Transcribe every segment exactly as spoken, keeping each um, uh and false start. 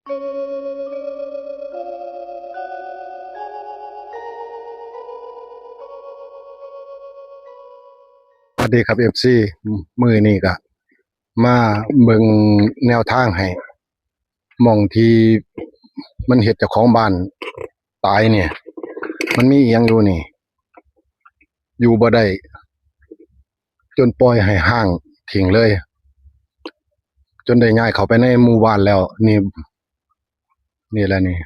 สวัสดีครับ เอฟซี มื้อนี้ก็มาเบิ่งแนวทางให้ หม่องที่มันเฮ็ดเจ้าของบ้านตายเนี่ย มันมีอีหยังอยู่นี่ อยู่บ่ได้ จนปล่อยให้ฮ้างทิ้งเลย จนได้ย้ายเข้าไปในหมู่บ้านแล้ว นี่ นี่แหละนี่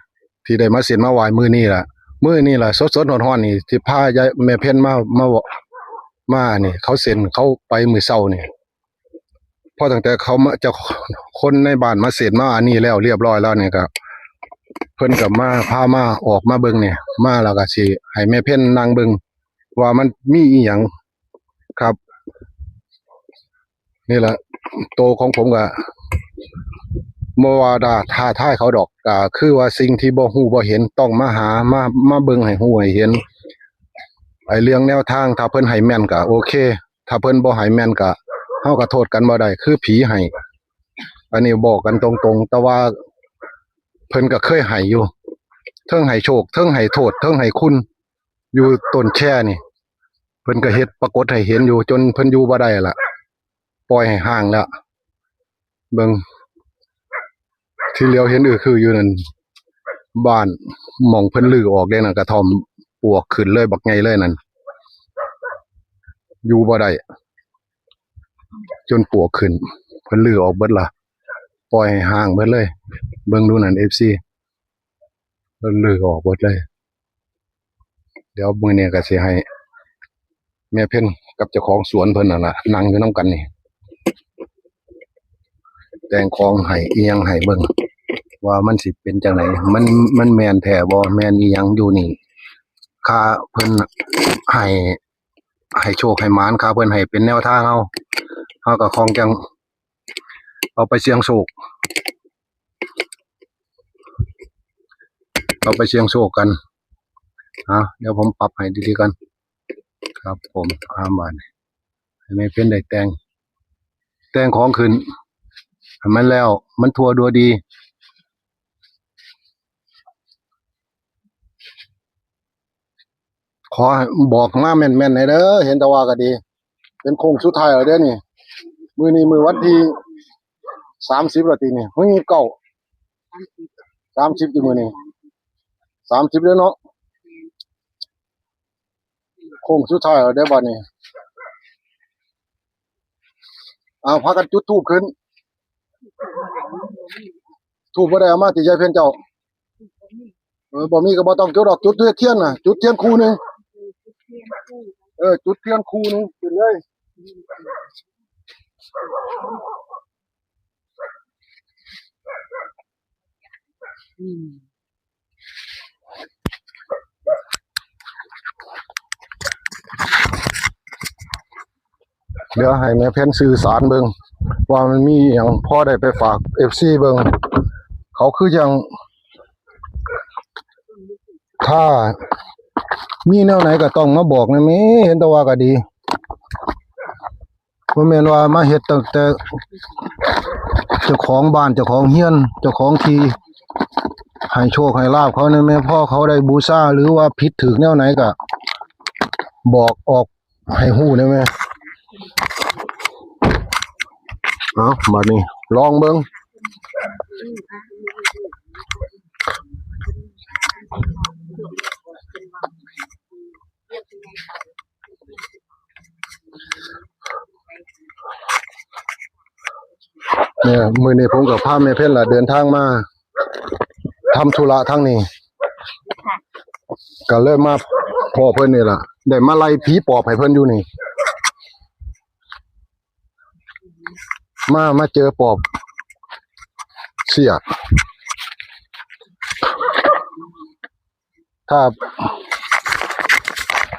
ที่ได้มาเส้นมาไหว้มื้อนี้ล่ะ มื้อนี้ล่ะ สดๆ ร้อนๆ นี่ ที่พายายแม่เพ็ญมา มา มานี่ เขาเส้นเขาไปมื้อเช้านี่ พอตั้งแต่เขามา เจ้า คนในบ้านมาเส้นมาอันนี้แล้วเรียบร้อยแล้วนี่ก็ เพิ่นก็มา พามา ออกมาเบิ่งนี่ มาแล้วก็สิให้แม่เพ็ญนั่งเบิ่ง ว่ามันมีอีหยังครับ นี่แหละ โตของผมก็บ่ว่าท้าทายเขาดอก ก็คือว่าสิ่งที่บ่ฮู้บ่เห็นต้องมาหา มา มาเบิ่งให้ฮู้ให้เห็น ไอ้เรื่องแนวทาง ถ้าเพิ่นให้แม่นก็โอเค ถ้าเพิ่นบ่ให้แม่นก็ เฮาก็โทษกันบ่ได้ คือผีให้ อันนี้บอกกันตรงๆ แต่ว่าเพิ่นก็เคยให้อยู่ เทิงให้โชค เทิงให้โทษ เทิงให้คุณ อยู่ต้นแคนี่ เพิ่นก็เฮ็ดปรากฏให้เห็นอยู่ จนเพิ่นอยู่บ่ได้ละ ปล่อยให้ฮ้างแล้ว เบิ่ง ที่เหลียวเห็นอือคืออยู่นั่น บ้านหม่องเพิ่นรื้อออกเด้นั่น กระท่อมปลวกขึ้นเลย บักใหญ่เลยนั่น อยู่บ่ได้ จนปลวกขึ้น เพิ่นรื้อออกเบิดละ ปล่อยให้ฮ้างเบิดเลย เบิ่งดูนั่น เอฟซี เพิ่นรื้อออกเบิดเลย เดี๋ยวมื้อนี้ก็สิให้แม่เพ็ญกับเจ้าของสวนเพิ่นนั่นล่ะ นั่งอยู่นำกันนี่ แต่งของให้อีหยังให้เบิ่ง ว่ามันสิเป็นจั่งใด มัน มันแม่นแท้บ่ แม่นอีหยังอยู่นี่ ค่าเพิ่นให้ ให้โชคให้หมาน ค่าเพิ่นให้เป็นแนวทาง เฮา เฮาก็คองจั่งเอาไปเสี่ยงโชค เอาไปเสี่ยงโชคกัน อ่ะ เดี๋ยวผมปรับให้ดีๆกัน ครับผม อ่า บาดนี้ ให้แม่เพ็ญได้แต่ง แต่งของขึ้น ให้มันแล้ว มันทั่วดัวดี ขอให้บอกมาแม่นๆ หน่อยเด้อ เห็นแต่ว่าก็ดี เป็นโค้งสุดท้ายแล้วเด้อนี่ มื้อนี้มื้อวันที่สามสิบแล้วตินี่ มื้อนี้เก้า สามสิบติมื้อนี้ สามสิบแล้วเนาะ โค้งสุดท้ายแล้วเด้อบัดนี้ เอา พากันจุดธูปขึ้น ธูปบ่ได้เอามาติยายเพ็ญเจ้า เออ บ่มีก็บ่ต้องจุดดอก จุดเทียนน่ะ จุดเทียนคู่หนึ่ง เออ จุดเทียนคู่หนึ่งขึ้นเลย อืม เดี๋ยวให้แม่เพ็ญสื่อสารเบิ่ง ว่ามันมีหยังพอได้ไปฝากเอฟซีเบิ่ง เขาคือจั่ง ถ้ามีแนวไหนก็ต้องมาบอกนะแม่ เห็นแต่ว่าก็ดี บ่แม่นว่ามาเฮ็ดตั้งแต่เจ้าของบ้าน เจ้าของเฮือน เจ้าของที่ ให้โชคให้ลาภเขานี่แม่ พอเขาได้บูชา หรือว่าผิดถูกแนวไหนก็บอกออกให้ฮู้ได้แม่ เอา บัดนี้ลองเบิ่ง เนี่ย มื้อนี้ผมก็พาแม่เพ็ญล่ะเดินทางมาทำธุระทางนี้ ก็เลยมาพ้อเพิ่นนี่ล่ะ ได้มาไล่ผีปอบให้เพิ่นอยู่นี่ มา มาเจอปอบเสีย ถ้า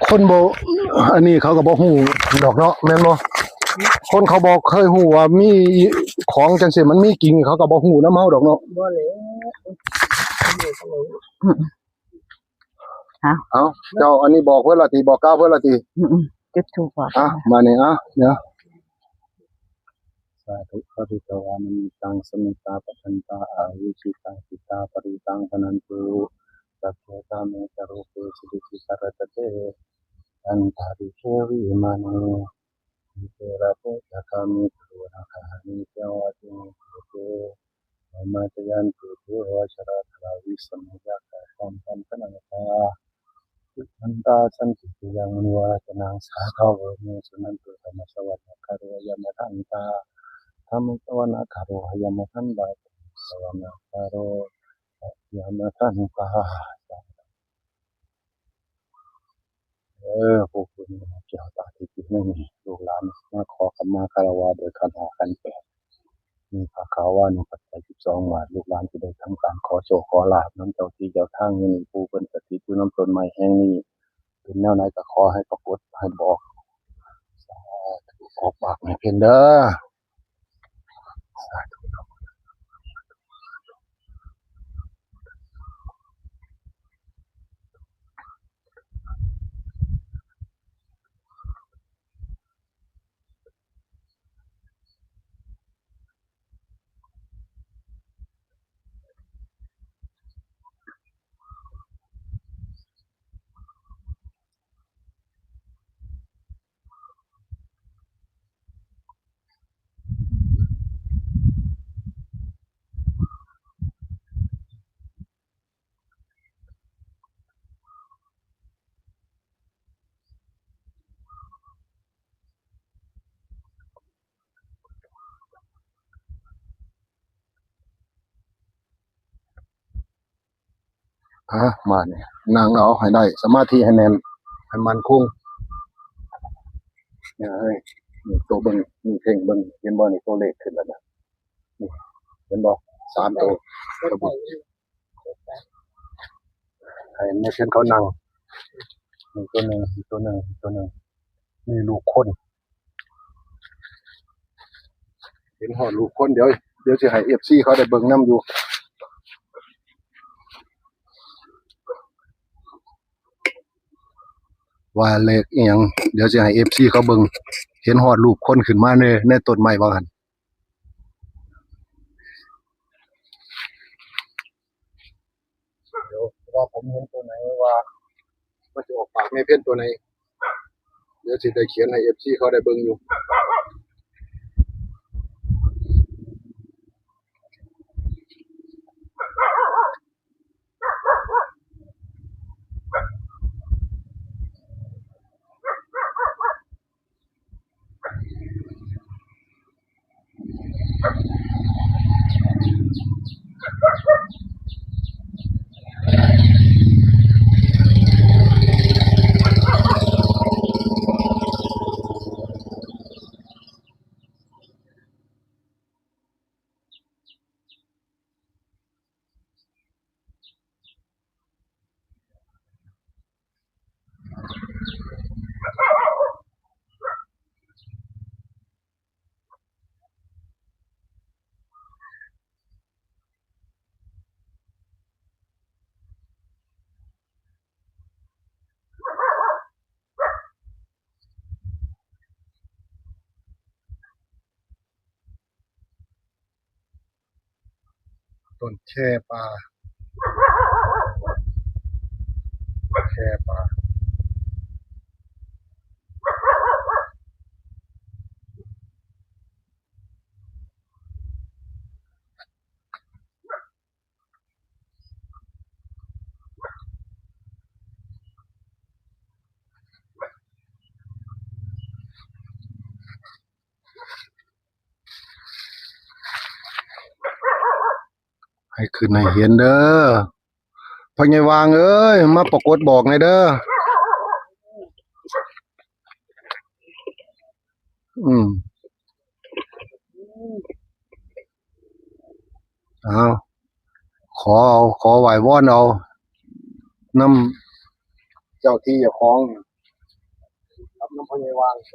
คนบ่ อันนี้เขาก็บ่ฮู้ดอกเนาะ แม่นบ่ คนเขาบ่เคยฮู้ว่ามีของจั่งซี้มันมีจริง เขาก็บ่ฮู้นำเฮาดอกเนาะ บ่เลย เอา เจ้า อันนี้บอกเพิ่นละติ บอกกล่าวเพิ่นละติ อืมๆ จุดธูปก่อน อ่ะ มานี่ อ่ะ เดี๋ยว สาธุ ปะริตวานะมิตัง สมิตา ปัททันตา อาวิชิตา จิตตา ปริตัง พะนันตุ สัพเพ สาเม สะ รูปเป สุ ติ สิ ขะ รัต เต อันตาริ เก วิมา เน ที เต ระ เต จะ คา มิ กะ รุ ณา คา หา มิ เต วา ติ เม เต เต ภะ มะ จะ ยัน ตุ เต วะ ชะ ระ ทะ ลา วิ สะ เม ยะ ถา สัพ พัน ธะ นา คา สุ ทัน ตา สัน ติ พะ ยัง มุ นิ วะ รั ตะ นัง สา ทา เว เม สุ นัน ตุ สะ มะ สะ วะ นะ คา โร หะ ยะ มะ ทัน ตา ทะ มะ สะ วะ นะ คา โร หะ ยะ มะ ทัน ตา สะ วะ นะ คา โร หะ ยะ มะ ทัน ตา เออ ผู้คนแก้วตาทิพย์อยู่ในนี้ ลูกหลานมาขอขมาคารวะโดยขันห้าขันแปด มีผ้าขาววา มีปัจจัยสิบสองบาท ลูกหลานสิได้ทำการขอโชคขอลาภนำเจ้าที่เจ้าทางอยู่นี่ ปู่เพิ่นสถิตอยู่นำต้นไม้แห่งนี้ เป็นแนวไหนก็ขอให้ปรากฏให้บอก สาธุ ออกปากให้เพิ่นเด้อ สาธุ อ่ะ มาเนี่ย นั่งเอาให้ได้ สมาธิให้แน่น ให้มั่นคง เนี่ย เฮ้ย นี่ ตัวเบิ่ง นี่ เพ่งเบิ่ง เห็นบ่ นี่ ตัวเลขขึ้นแล้วนะ นี่ เห็นบ่ สามตัว ให้แม่เพิ่นเขานั่ง นี่ตัวหนึ่ง อีกตัวหนึ่ง อีกตัวหนึ่ง นี่ลูกคน เห็นฮอดลูกคน เดี๋ยว เดี๋ยวสิให้เอฟซีเขาได้เบิ่งนำอยู่ ว่าเลขอีหยัง เดี๋ยวสิให้เอฟซีเขาเบิ่ง เห็นฮอดรูปคนขึ้นมาใน ในต้นไม้ว่าหั่น เดี๋ยวว่าผมเห็นตัวไหนว่า มันจะออกปากแม่เพิ่นตัวไหน เดี๋ยวสิได้เขียนให้เอฟซีเขาได้เบิ่งอยู่ ต้นแคป่า แคป่า ให้ขึ้นให้เห็นเด้อ พ่อใหญ่วางเอ้ย มาปรากฏบอกหน่อยเด้อ อืม เอา ขอเอา ขอไหว้วอนเอา นำเจ้าที่เจ้าของ ครับ นำพ่อใหญ่วาง เ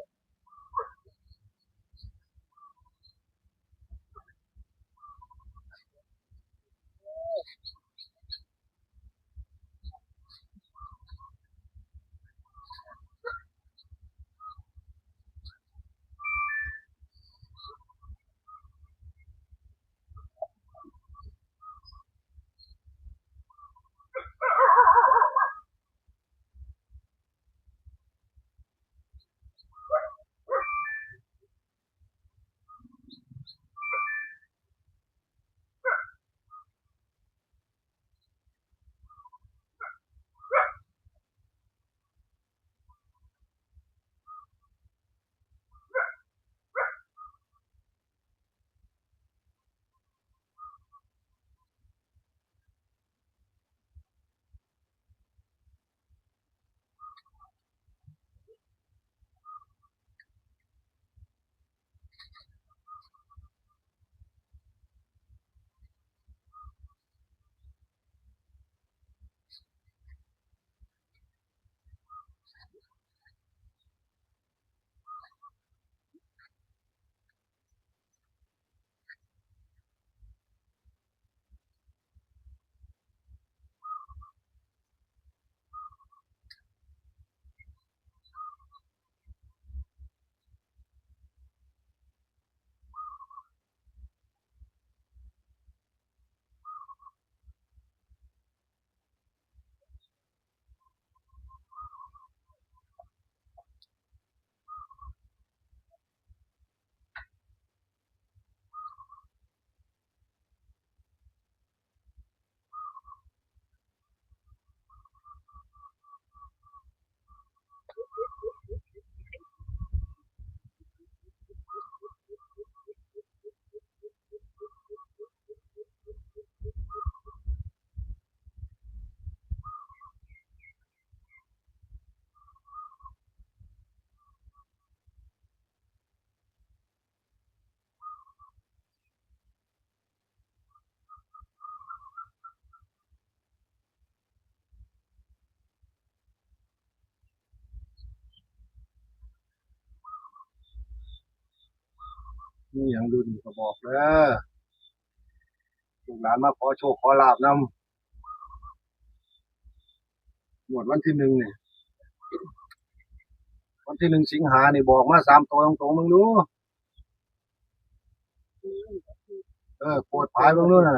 มีหยังอยู่นี่ก็บอกเด้อ ลูกหลานมาขอโชคขอลาภนำ งวดวันที่หนึ่งนี่ วันที่หนึ่งสิงหานี่บอกมาสามตัวตรงๆ มึงดู เออ โปรดภายเบิ่งดูน่ะ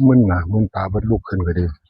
มึนหน้ามึนตาเบิด ลุกขึ้นก็ดี เ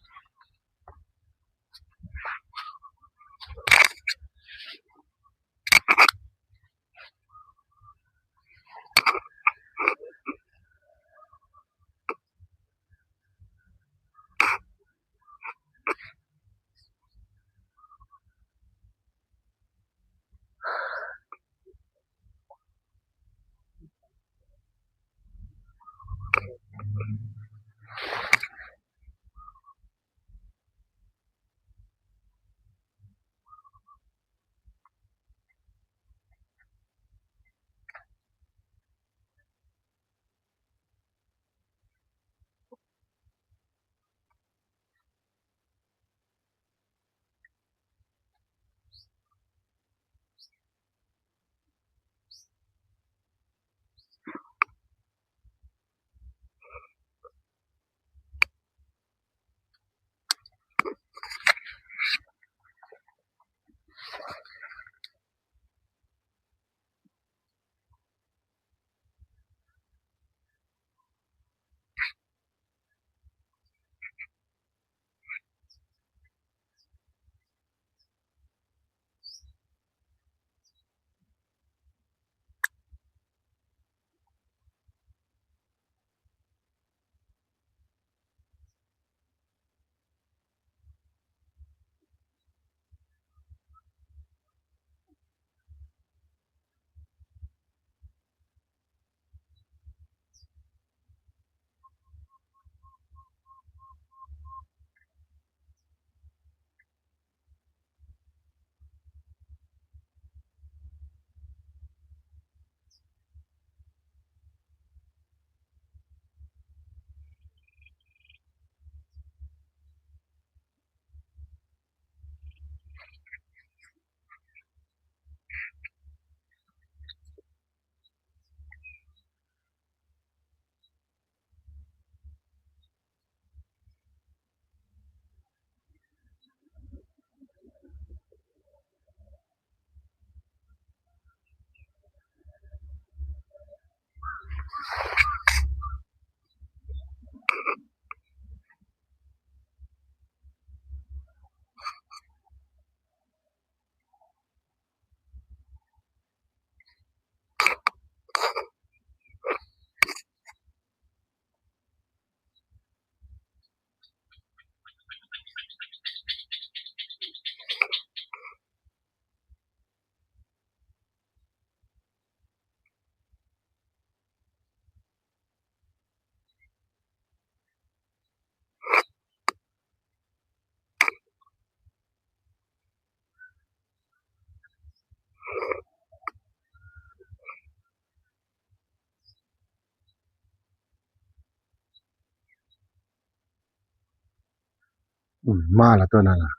อืม มาแล้วตัวนั้นน่ะ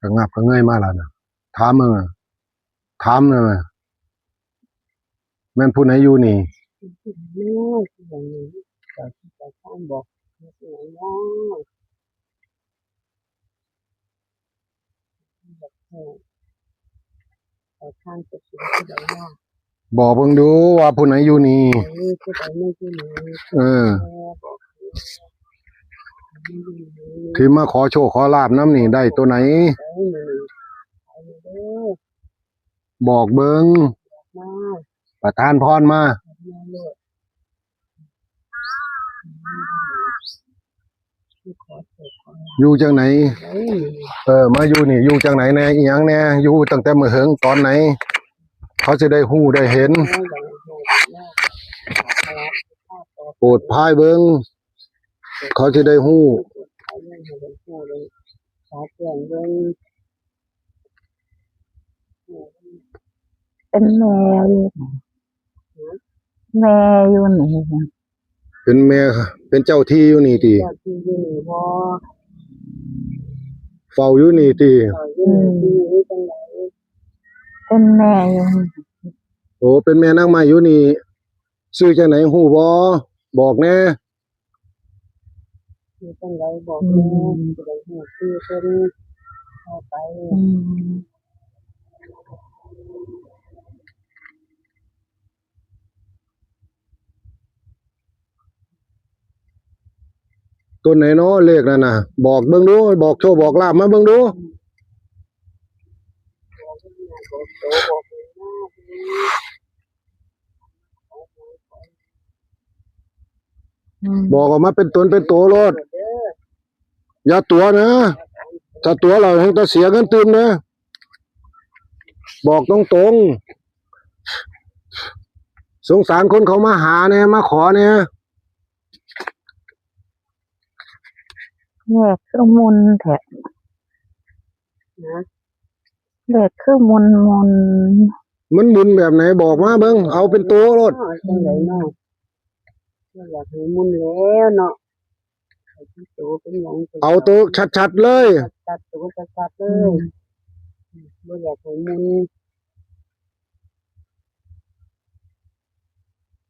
กะงับกะเงยมาแล้วน่ะ ถามมึงอะ ถามเลยว่า แม่นผู้ไหนอยู่นี่ โอ้ย ผู้ใดอยู่นี่ เจ้าที่เจ้าทางบอก อยู่ที่ไหนเนาะ บอกเบิ่งดูว่าผู้ไหนอยู่นี่ เออ ที่มาขอโชคขอลาภนำนี่ได้ตัวไหน บอกเบิ่ง ประทานพรมา อยู่จังไหน เออ มาอยู่นี่ อยู่จังไหนแน่ อีหยังแน่ อยู่ตั้งแต่มื้อเหิงตอนไหน เขาสิได้ฮู้ได้เห็น โปรดพายเบิ่ง เขาสิได้ฮู้ เป็นแม่อยู่ แม่อยู่นี่ เป็นแม่ เป็นเจ้าที่อยู่นี่ติ เจ้าที่อยู่นี่บ่ เฝ้าอยู่นี่ติ เฝ้าอยู่นี่ติ อืม อยู่จังใด เป็นแม่อยู่นี่ โอ้ เป็นแม่นางไม้อยู่นี่ ชื่อจังใดฮู้บ่ บอกแน่ อยู่จังใดบอกแน่ อืม สิได้ฮู้ชื่อเพิ่นต่อไป อืม ต้นไหนเนาะเลขนั่นน่ะ บอกเบิ่งดู บอกโชคบอกลาภมาเบิ่งดู อืม บอกออกมาเป็นตนเป็นโตโลด อย่าตั๋วนะ ถ้าตั๋วแล้วแฮ่งแต่เสียเงินตื่มนะ บอกตรงๆ สงสารคนเขามาหาแน่ มาขอแน่ เลขคือหมุนแท้ นะ เลขคือหมุนหมุน มันหมุนแบบไหน บอกมาเบิ่ง เอาเป็นโตโลด เอาจังใดเนาะ บ่อยากให้หมุนแล้วเนาะ ให้เป็นโตเป็นหยัง เอาโตชัดๆเลย ชัดๆ โตชัดๆเลย อืม บ่อยากให้หมุน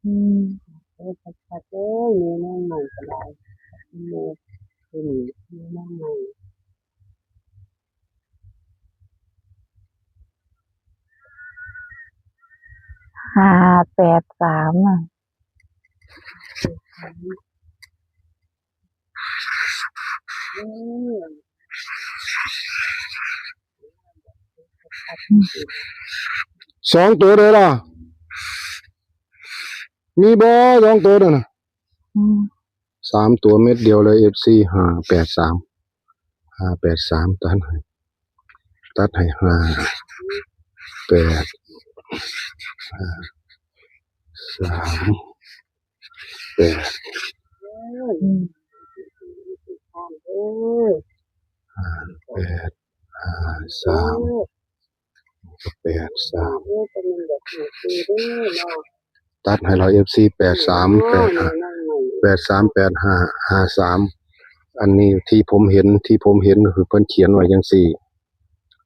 อืม โตชัดๆเลย แม่นางไม้ก็ได้ แม่ ตัวนี้ แม่นางไม้ ห้าแปดสาม อะ สองตัวเด้อล่ะ มีบ่ สองตัวนั่นน่ะ อืม สามตัวเม็ดเดียวเลย เอฟซี ห้าแปดสาม ห้าแปดสาม ตัดให้ ตัดให้ ห้าแปด ห้าสามแปด อืม ห้าแปด ห้าสาม แปดสาม ตัดให้เรา เอฟซี แปดสาม แปดห้า แปดสาม แปดห้า ห้าสาม อันนี้ที่ผมเห็น ที่ผมเห็นก็คือเพิ่นเขียนไว้จังซี่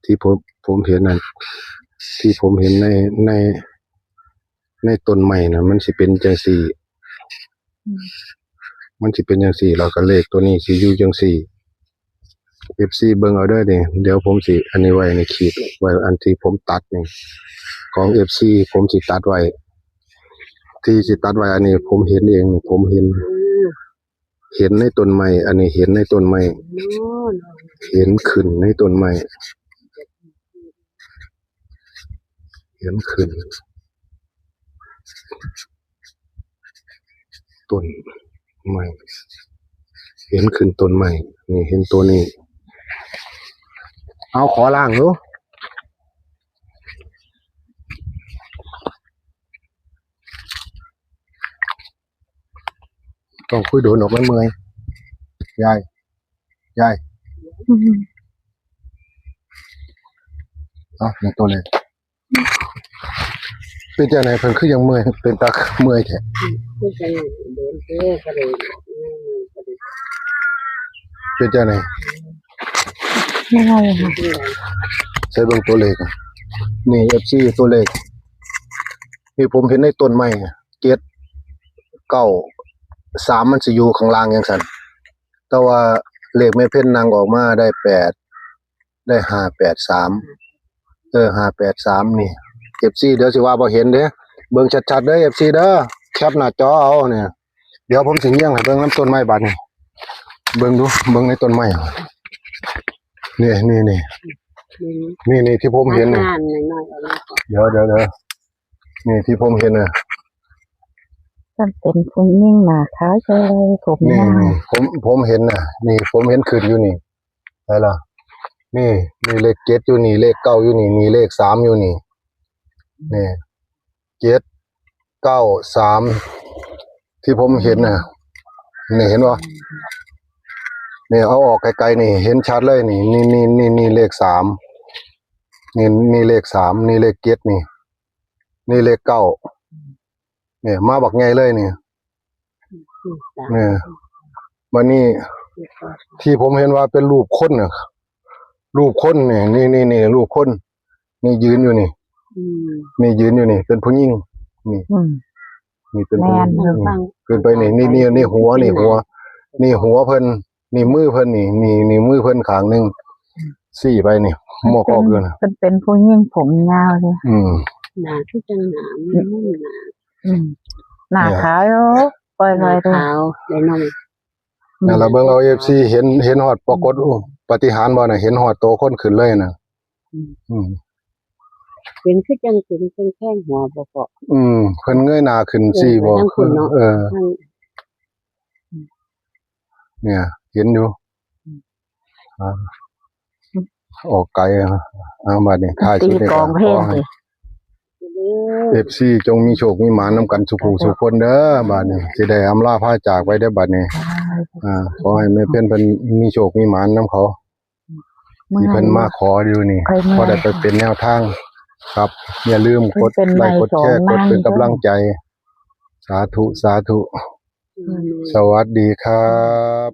ที่ผม ผมเห็นนั่น ที่ผมเห็นใน ใน ในต้นไม้น่ะ มันสิเป็นจังซี่ อืม มันสิเป็นจังซี่ แล้วก็เลขตัวนี้สิอยู่จังซี่ เอฟซี เบิ่งเอาเด้อนี่ เดี๋ยวผมสิอันนี้ไว้นี่ ขีดไว้อันที่ผมตัดนี่ ของ เอฟซี ผมสิตัดไว้ ที่สิตัดไว้อันนี้ ผมเห็นเอง ผมเห็น อืม เห็นในต้นไม้ อันนี้เห็นในต้นไม้ เห็นขึ้นในต้นไม้ เห็นขึ้น ต้นไม้ เห็นขึ้นต้นไม้ นี่เห็นตัวนี้ เอาขอล่างดู ต้องคุยโดนดอก มันเมื่อย ยาย ยาย อืม เอ้า ยังตัวเลย เป็นจังได๋ เพิ่นคือยังเมื่อย เป็นตาเมื่อยแท้ คือจังโดนเด้อ ก็เลย อืม ก็เลย เป็นจังได๋ ไม่เอาค่ะ ใช้เบิ่งตัวเลขอะนี่ เอฟซี ตัวเลข นี่ผมเห็นในต้นไม้อะ เจ็ดเก้าสาม มันสิอยู่ข้างล่างจังซั่น แต่ว่าเลขแม่เพ็ญนั่งออกมาได้แปด ได้ห้าแปดสาม เออ ห้าแปดสาม นี่ เอฟซี เดี๋ยวสิว่าบ่เห็นเด้ เบิ่งชัดๆเด้อ เอฟซี เด้อ แคปหน้าจอเอาเนี่ย เดี๋ยวผมสิเยียงให้เบิ่งนำต้นไม้บาดนี้ เบิ่งดู เบิ่งในต้นไม้ นี่ นี่ นี่ นี่ นี่ที่ผมเห็นนี่ งานหน่อยๆเอาไว้ก่อน เดี๋ยว เดี๋ยว เดี๋ยว นี่ที่ผมเห็นน่ะ มันเป็นผู้หญิงหน้าขาวใช่ไหมผม นี่ ยาว นี่ ผม ผมเห็นน่ะ นี่ ผมเห็นขึ้นอยู่นี่ ใช่ละ นี่ นี่เลข เจ็ด อยู่นี่ เลข เก้า อยู่นี่ นี่เลข สาม อยู่นี่ นี่ เจ็ด เก้า สาม ที่ผมเห็นน่ะ นี่เห็นบ่ นี่เอาออกไกลๆนี่ เห็นชัดเลยนี่ นี่ นี่ นี่ นี่เลข สาม นี่ นี่เลข สาม นี่เลข เจ็ด นี่ นี่เลข เก้า เนี่ย มาบักใหญ่เลยนี่ เนี่ย วันนี้ ที่ผมเห็นว่าเป็นรูปคนน่ะ รูปคนเนี่ย นี่ นี่ นี่ รูปคน นี่ยืนอยู่นี่ อืม นี่ยืนอยู่นี่ เป็นผู้หญิง นี่ อืม นี่เป็นผู้หญิง แม่น นี่ขึ้นไปนี่ นี่ นี่ นี่หัว นี่หัว นี่หัวเพิ่น นี่มือเพิ่นนี่ นี่ นี่มือเพิ่นข้างหนึ่ง สี่ไปนี่ หมวกออกอยู่นะ เป็นเป็นผู้หญิงผมยาวเลย อืม หนาที่จังหนามันหนา อืมหน้าขาวอยู่ปล่อย ห ๆ นา เลย ขาวเลยน้อง นั่นละเบิ่งเอา เอฟซี เห็น เห็นฮอดปรากฏ โอ้ ปาฏิหาริย์บ่น่ะ เห็นฮอดตัวคนขึ้นเลยน่ะ อืม เป็นคือจังเป็นเป็นแข้งหัวบ่เกาะ อืม เพิ่นเงยหน้าขึ้นสี่บ่ เออ คือ เนาะ เออ มัน เนี่ย เห็นอยู่ อ่า ออกไกลอ่ะ เอาบัดนี้ท้ายสุดนี่ ตีกลองเพลง ขอให้ สิ เอฟซี จงมีโชคมีหมานนำกันสุขูสุขคนเด้อ บัดนี้สิได้อำลาพาจากไปเด้อบัดนี้ อ่า ขอให้แม่เพ็ญเพิ่นมีโชคมีหมานนำเขา ที่เพิ่นมาขออยู่นี่ ใครมา พอได้ไปเป็นแนวทาง ครับ อย่าลืมกด เป็น ไลค์กดแชร์ ไม้สอง กดเป็น ไม้ กำลังใจ สาธุ สาธุ อืม สวัสดีครับ